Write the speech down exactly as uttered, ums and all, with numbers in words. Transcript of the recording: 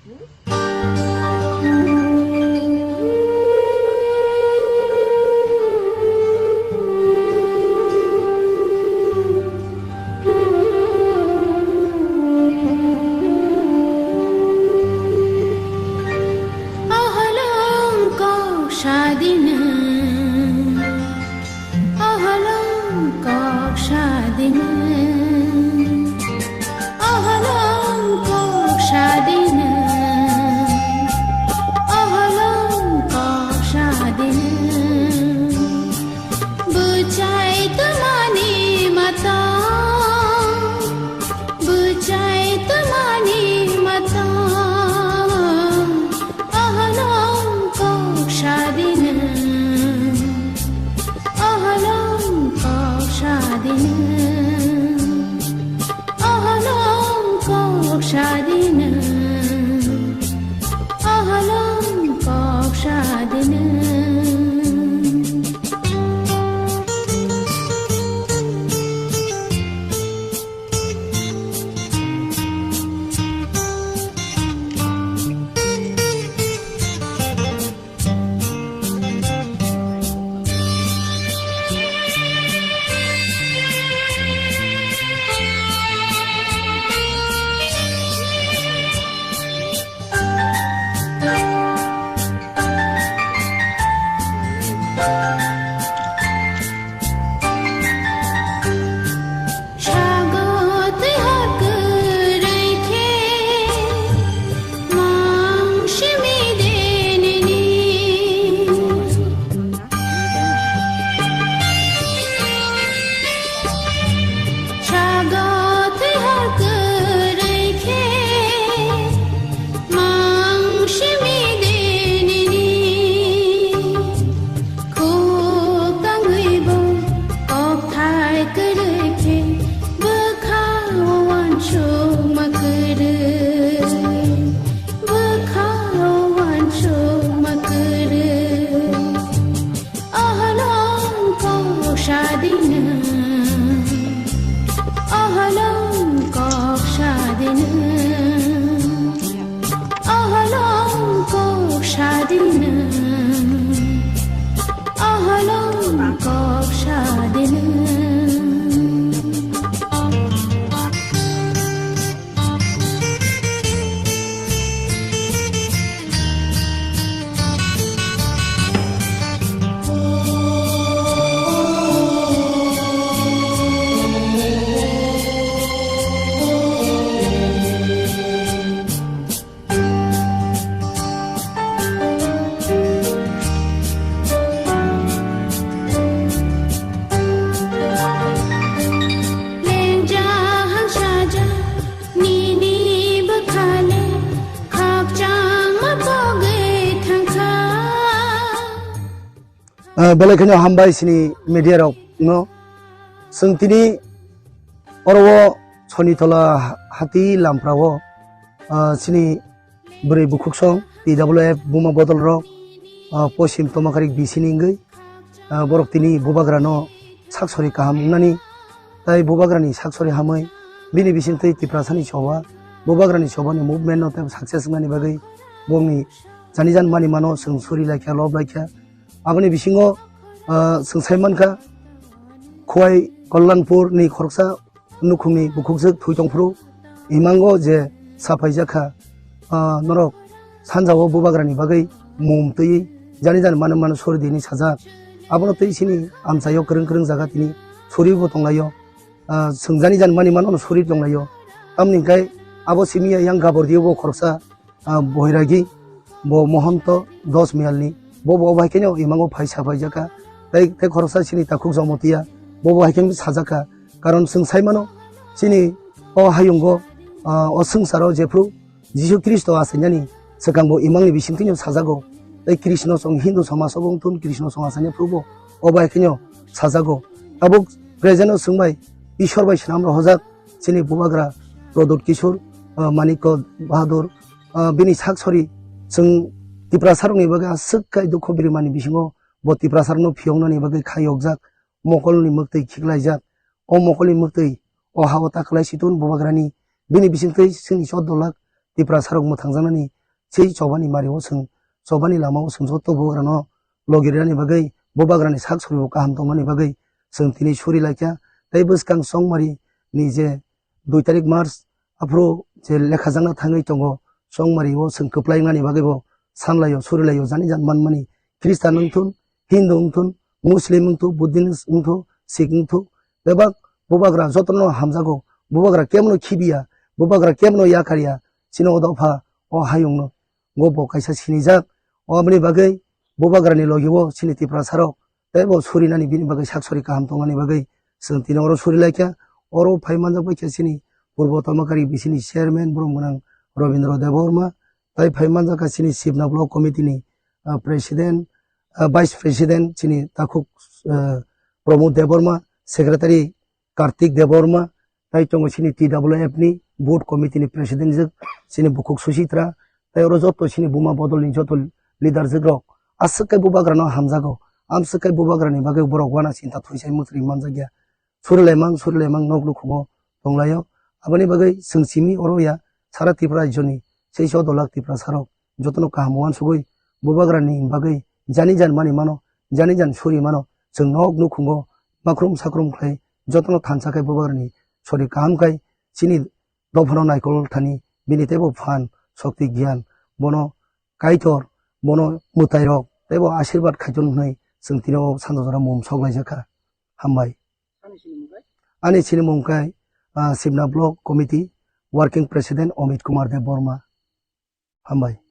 Oholong kok sadina, oholong kok sadina, oholong kok sadina, oholong kok sadina. Bwchai twmani mata, bwchai twmani mata, oholong kok sadina, oholong kok sadina, oholong kok sadina, oholong kok sadina. Sago twi hor kwrwi khe mang simi de nini. Sago twi hor kwrwi khe mang simi de nini. Khuk tangwi bo kokthai kwrwi khe bwkha o uansukma kwrwi, bwkha o uansukma kwrwi. Oholong kok sadina, oholong kok sadina, oholong kok sadina, oholong kok sadina. Lengjak hangsaja nini bwkhale khakchangma pogwi thangkha. Ah, belai kheno hambai sini media rok no. Chwng tini oro o Sonitola ha-, hati lamphra o, ah, sini bwrwi bukhuksong T W F buma bodol rok, ah, poschim Tomakarik bisini wngwi, ah, borok tini bubagrano sak sori kaham wngnani, tai bubagrani sak sori hamwi bini bisingtwi Tiprasani choba, bubagrani chobani movement no tei success wngnani bagwi bongni jani jan mani mano chwng suri laikha, lob laikha. Aboni bisingo, ah, chwng sai mankha, Khowai Kalyanpur ni khoroksa nukhungni bukhukjwk thwi tongphuru, imango je saphaijakha, ah, norok sanjao bubagrani bagwi mum twi jani jani mano mano sori dini sajak. Abono twi sini amchaio kwrwng kwrwng jaga tini soribo tonglaio, ah, chwng jani jani mani mano sori tonglaio. Tamni hwnkhe abo simi yang Gabordio bo khoroksa, ah, Boiragi, bo Mohonto dos mialni, bo bo bai khe imango phai saphaijakha, tei, tei khoroksa sini takhuk Jomotia, bo bo hai khe sajakha, karon chwng sai mano, chini o hayungo, ah, o swngcharo jephru Jisu Khristo achainani swkang bo imangni bisingtwi sajago, tei Krishna song Hindu somaj o wngtun Krishna song achaini phuru bo o bai khe sajago. Tabuk present o chwng bai Ishwar bai swnam rohorjak chini bubagra Pradyut Kishore, ah, Manikya Bahadur, ah, bini sak sori chwng Tiprasarokni bagwi aswk khe dukho birimani bisingo bo Tiprasarokno phiyoknani bagwi kha yokjak, mokolni mwktwi khiklaijak. O mokolni mwktwi o ha-o ta kwlai si tun bubagrani, bini bisingtwi chini chordo lakh Tiprasa rok mwthangjaknani sei chobani mari o chwng chobani lama o chwng joto bubagra no logi rwnani bagwi bubagra ni sak sori o kaham tongmani bagwi chwng tini suri laikha. Tei bwskang chongmari ni je dui tarik March aphuru je lekhajakna thangwi tongo chongmari o chwng kwplai wngmani bagwi bo sanlai o suri lai o jani jan manmani Khristan wngthun, Hindu wngthun, Muslim wngthun, Buddhist wngthun, Sikh wngthun, bebak bubagra jotono hamjago, bubagra kebono khibiya, bubagra kebono yakarya, chini o dopha o hayungno, go bo kaisa sinijak, o aboni bagwi bubagrani logi o chini Tiprasa rok tei bo surinani bini bagwi sak sori kaham tongnani bagwi chwng tini oro suri laikha. Oro phai manjak bai khe chini Purbo Tamakari B C ni chairman borom gwnang Robindra Debbarma, tei phai manjak kha chini Sibna Block Committee ni, ah, president, ah, vice president chini takhuk, ah, Pramod Debbarma, secretary Kartik Debbarma, tei tongo chini T W F ni board committee ni president jwk chini bukhuk Susitra, tei oro joto chini buma bodol ni joto leader jwk rok aswk khe bubagra no hamjago, amswk khe bubagra ni bagwi borok wana chinta thwisai mwthri manjakya. Surilaimang, surilaimang nok nukhungo tonglaio. Aboni bagwi chwng simi oro ya sara Tripura rajyoni seiso dolak Tiprasa rok jotono kaham uansugwi bubagrani bagwi jani jan mani mano, jani jan suri mano, chwng nok nukhungo makrum sakrum khlai jotono thansa khai bubagrani sori kaham khai chini dophano naikol thani bini teibo phan, shokti, gyan, bono Kaitor, bono mwtai rok teibo asirwad khaithon hwnwi chwng tini o sanja jora mum sok laijak kha. Hambai. Ani sinimung khe, ah, Sibna Block Committee Working President Amit Kumar Debbarma. Hambai.